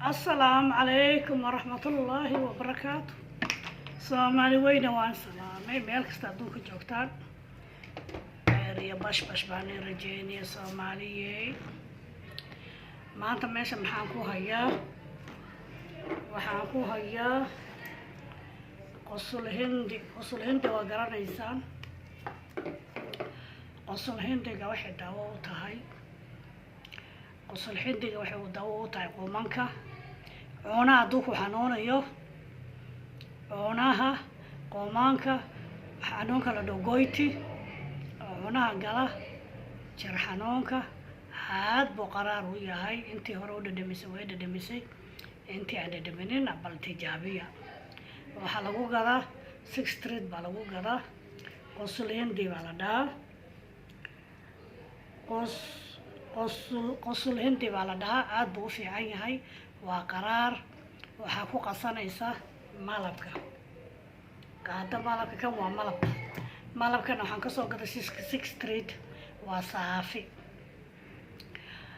Asalaamu calaykum waraxmatullaahi wabarakaatu. Soomaali weyne, waan salaamay meel kasta adduunka joogtaan. Kheyr iyo bashbash baan i rajeynaya, Soomaaliyey. Maanta meesha maxaan ku hayaa? Waxaan ku hayaa qusul hindi. Qusul hindi waa garanaysaan. Qusul hindiga waxay daawo u tahay, qusul hindiga waxay daawo u tahay qumanka, cunaha hadduu ku xanuunayo, cunaha, qumanka, xanuunka la dhaho goity oo cunaha gala, jir xanuunka aad buu qaraar u yahay. Intii hore u dhadhamisay way dhadhamisay, intii aan dhadhaminin bal tijaabiya. Waxaa lagu gadaa Six Street baa lagu gadaa. Qusul hindi baa la dhahaa. Qus qusul qusul hindi baa la dhahaa. Aada buu u fiican yahay, waa qaraar. Waxaa ku qasanaysa malabka, qaado malabka. Kan waa malab. Malabkan waxaan kasoo gaday Six Street, waa saafi.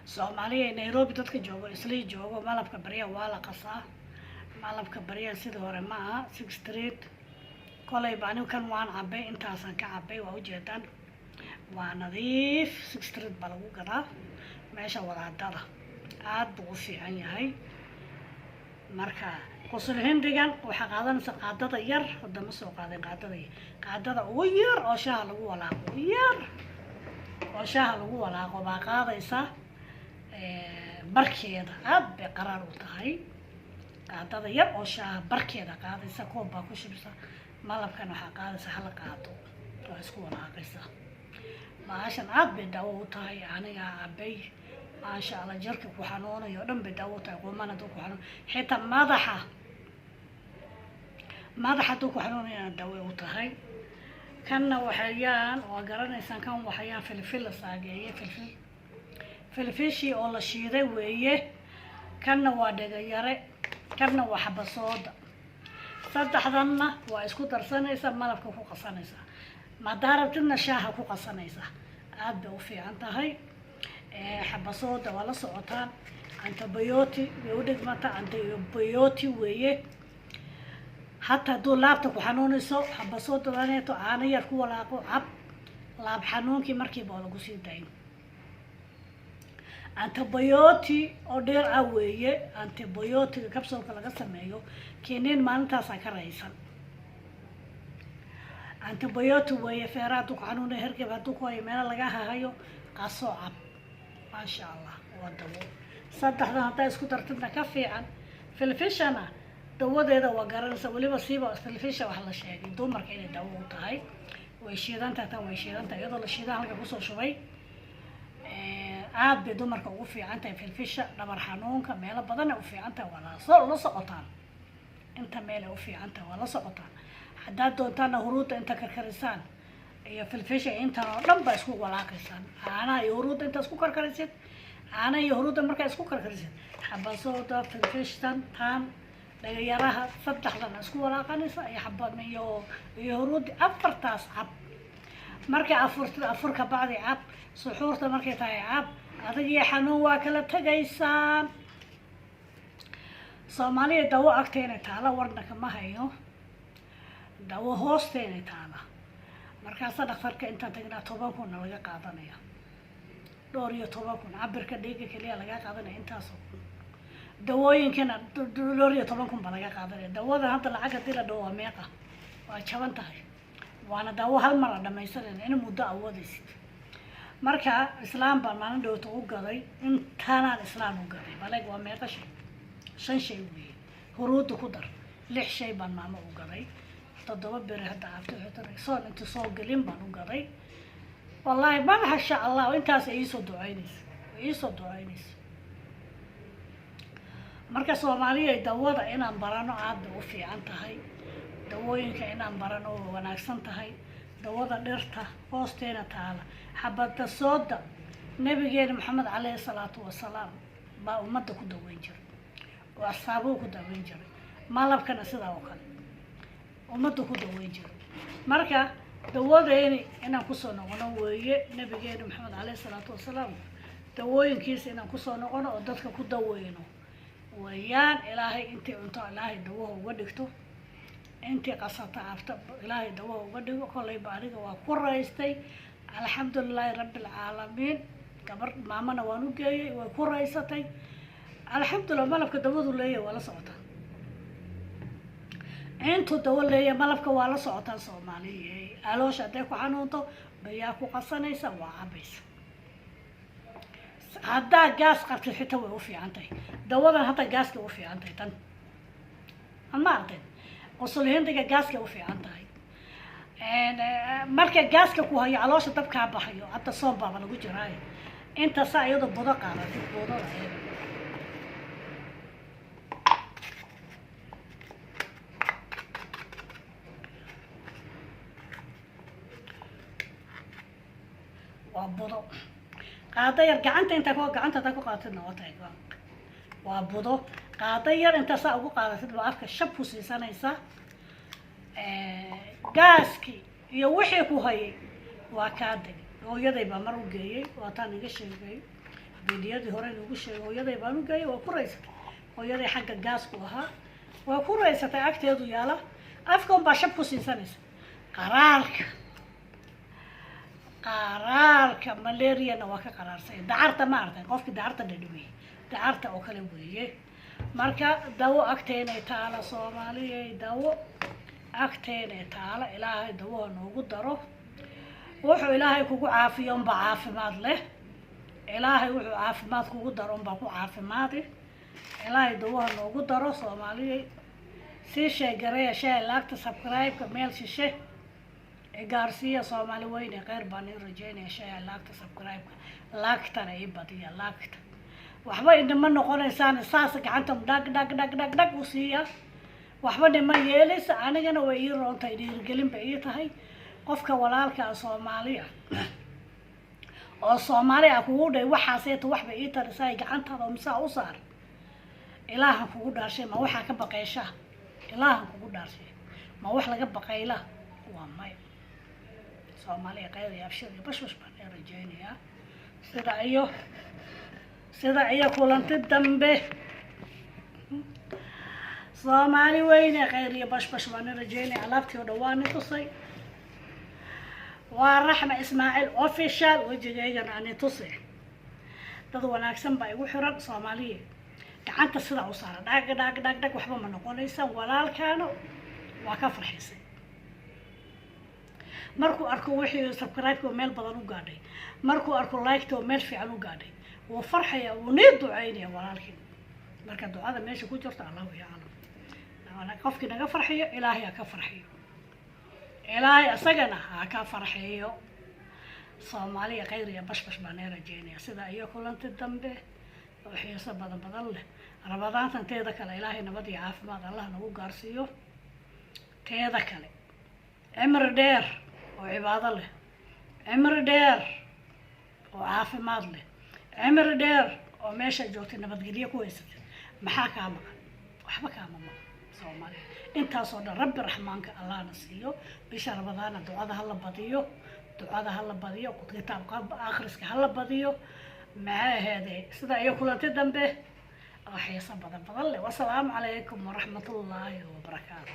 Soomaaliya, Nairobi dadka joogo, Islii joogo, malabka baryaha waa la qasaa. Malabka baryaha sidii hore ma aha. Six Street kolayba anigu kan waan cabay, intaasaan ka cabay, waa ujeedaan, waa nadiif. Six Street baa lagu gadaa, meesha wadaadada. Aada buu u fiican yahay. Marka qusul hindigan waxaa qaadanaysa qaadada yar. Hadda ma soo qaadin qaadada yar, qaadada ugu yar oo shaaha lagu walaaqo, yar oo shaaha lagu walaaqo baa qaadaysa barkeeda. Aada bay qaraar u tahay. Qaadada yar oo shaaha barkeeda qaadaysa, koob baa ku shubsa. Malabkan waxaa qaadaysa hal qaado, waa isku walaaqaysa. Bahashan aada bay daawo u tahay, anigaa cabay, maasha Allah. Jirka ku xanuunayo o dhan bay daawo u tahay. Quman hadduu ku xanuun, xitaa madaxa, madaxa hadduu ku xanuunayana daawo u tahay. Kanna waxayaan waa garanaysaan. Kan waxayaan filfil la saageeye, filfil, filfishii oo la shiiday weeye. Kanna waa dhegayare, kanna waa xabasooda. Saddexdanna waa isku darsanaysaa, malabka ku qasanaysaa, madaa rabtidna shaaha ku qasanaysaa. Aada bay u fiican tahay. Xabasooda waa la socotaan, antibiotic bay u dhigmata, antibiotic weeye. Hataa hadduu laabta ku xanuunayso, xabasoodadaneeto caano yar ku walaaqo, cab, laab xanuunkii markiiba oo lagu sii dayn. Antibiotic oo dheer ah weeye. Antibiotic capsuleka laga sameeyo kiniin maalintaasaa ka raysan. Antibiotic weeye. Feera hadduu ku xanuunayo, hergeb hadduu ku hayo, meelo laga hahayo, qasoo cab, maasha Allah, waa dawo. Saddexdan haddaa isku dartidna ka fiican. Filfishana dawadeeda waa garanaysa. Weliba siiba filfisha wax la sheegay dumarka inay dawo u tahay. Way shiidantahay, tan way shiidantahay, iyadoo la shiidan halka kusoo shubay. Aad bay dumarka ugu fiican tahay filfisha, dhabar xanuunka, meelo badanay u fiican tahay. Waa lasoo la socotaan inta meelay u fiican tahay, waa la socotaan. Haddaad doontaana huruudda inta karkarisaan iyo filfisha intan oo dhan baa isku walaaqaysaan. Caanaha iyo huruudda inta isku karkarisid, caanaha iyo huruudda markaa isku karkarisid, xabasooda, filfishtan, taan, dhagayaraha, saddexdan isku walaaqanaysa iyo xaba iyo huruuddi, afartaas cab. Markay afurtid, afurka bacdi cab, suxuurta markay tahay cab. Adag iyo xanuun waa kala tegaysaan. Soomaaliya, dawo agteena taala warna kama hayo, dawo hoosteena taala. Markaasa dhakhtarka intaan tagnaa 10,000-na laga qaadanaya, dhowr iyo toban kun. Cabirka dhiiga keliya laga qaadanaya intaasoo kun. Dawooyinkana 16,000 baa laga qaadanaya. Dawada hadda lacag hadii la dhaho waa meeqa? Waa jaban tahay, waana daawo hal mar a dhamaysanayna in muddo awoodaysid. Marka islaam baan maalin dhowta u gaday, intaanaan islaan u gaday. Baleg waa meeqa shay? Shan shay weeye. Huruudda ku dar, lix shay baan maamo u gaday. 7 beri hadda cabto, soon inta soo gelin baan u gaday. Wallaahi, masha Allah, intaas iisoo duceynaysa, iisoo duceynaysa. Marka Soomaaliya, dawada inaan barano aad bay u fiican tahay. Dawooyinka inaan barano way wanaagsan tahay. Dawada dhirta hoosteena taala, xabada sooda, nabigeena Maxamed caleyhi salaatu wasalaam baa ummadda ku daweyn jiray oo asxaabuhu ku daweyn jiray. Malabkana sidaa oo kale ummadda ku daweyn jiray. Marka dawadeeni inaan kusoo noqono weeye. Nabigeena Maxamed caleyhi salaatu wasalaam dawooyinkiisa inaan kusoo noqono oo dadka ku daweyno. Weeyaan Ilaahay intii cunto Ilaahay dawaha uga dhigto, intii qasata cabta Ilaahay dawaha uga dhigo. Kolleyba aniga waa ku raystay, alxamdulilaahi rabbi alcaalamiin. Gabar maamana waan u geeyey, way ku raysatay, alxamdulillah. Malabka dawadu leeyahay waa la socotaa, intuu dawo leeyahay malabka waa la socotaa. Soomaaliya, caloosha hadday ku xanuunto, biyaa ku qasanaysa, waa cabaysa. Haddaa gaas qabtid xitaa way u fiican tahay dawadan, hadda gaaska u fiican tahay tan. Ma aragteen qusul hindiga gaaska u fiican tahay? Marka gaaska ku hayo, caloosha dabkaa baxayo, hadda soon baaba lagu jiraayo, inta saa iyadoo budo qaadatid, budada ayada waa budo, qaado yar gacanta intaa ku gacanta hadaa ku qaadatidna waa tahay. Waa budo, qaado yar intaa saa ugu qaadatid baa afka shab ku siisanaysaa. Gaaskii iyo wixii ku hayay waa kaa degay. Hooyaday baa mar u geeyey, waataan iga sheegay videoyadii hore inugu sheegay. Hooyaday baan u geeyey, waa ku raysatay. Hooyaday xagga gaasku ahaa, waa ku raysatay. Agteedu yaala, afka unbaa shab ku siisanaysa. Qaraarka, qaraarka malariana waa ka qaraarsay. Dacarta ma aragtay? Qofkii dacarta dhadhawiyey, dacarta oo kale weeye. Marka dawo agteenay taala, Soomaaliyay, dawo agteenay taala. Ilaahay dawoha noogu daro. Wuxuu Ilaahay kugu caafiyo unbaa caafimaad leh. Ilaahay wuxuu caafimaad kugu daro unbaa ku caafimaadi. Ilaahay dawoha noogu daro. Soomaaliyay, sii sheegareeya, share, like-ta, subscribe-ka meel shishe gaarsiiya. Soomaali weyne, kheyr baan ii rajeynaya. Share, like-ta, subscribe-ka, like-tana ii badiya. Like-ta waxba inama noqonaysaan, saas gacanta dhag dhag dhag dhag dhag u siiya, waxba nima yeelaysa. Anigana way ii roontahay, dhiirigelin bay ii tahay. Qofka walaalka Soomaaliya oo Soomaali ah kugu dhay waxaaseeta waxbay ii tarisaa, gacantaada oo misaa u saar. Ilaahan kugu dhaarshay, ma waxaa ka baqeyshaa? Ilaahan kugu dhaarshay, ma wax laga baqayla? Waa maya. Soomaaliya, kheyr iyo abshir iyo bashbash baan ii rajeynayaa. Sida iyo kulanti dambe, Soomaali weyne, kheyr iyo bashbash baan ii rajeynaya. Alaabtii oo dhan waa ni tusay. Waa Raxma Ismaaciil Official. Wejigaygana ani tusi, dad wanaagsan baa igu xiran. Soomaaliya, gacanta sidaa u saara, dhag dhag dhag dhag, waxba ma noqonaysa. Walaalkaano waa ka farxisay markuu arko wixii subscribe-ka oo meel badan u gaadhay, markuu arko like-ta oo meel fiican u gaadhay, wuu farxaya, wuu nii ducaynaya walaalkii. Marka ducada meesha ku jirta Allahu yaclam. Qofkii naga farxiyo, Ilaahay ha ka farxiyo, Ilaahay isagana ha ka farxiyo. Soomaaliya, khayr iyo bashbash baan ee rajeynaya. Sidaa iyo kulanti dambe oo xiiso badan badan leh. Ramadaantan teeda kale Ilaahay nabad iyo caafimaad Allah nagu gaarsiiyo. Teeda kale cimri dheer oo cibaado leh, cimri dheer oo caafimaad leh, cimri dheer oo meesha joogtay nabadgelyo ku haysatay. Maxaa kaa maqan? Waxba kaama maqan. Soomaaliya, intaasoo dhan Rabbi Raxmaanka Allahna siiyo. Bisha Ramadaana ducada hala badiyo, ducada hala badiyo, kitaabka akhriska hala badiyo. Maxay aheede? Sida iyo kulanti dambe oo xiiso badan badan leh. Wasalaamu calaykum waraxmatullaahi wabarakaatu.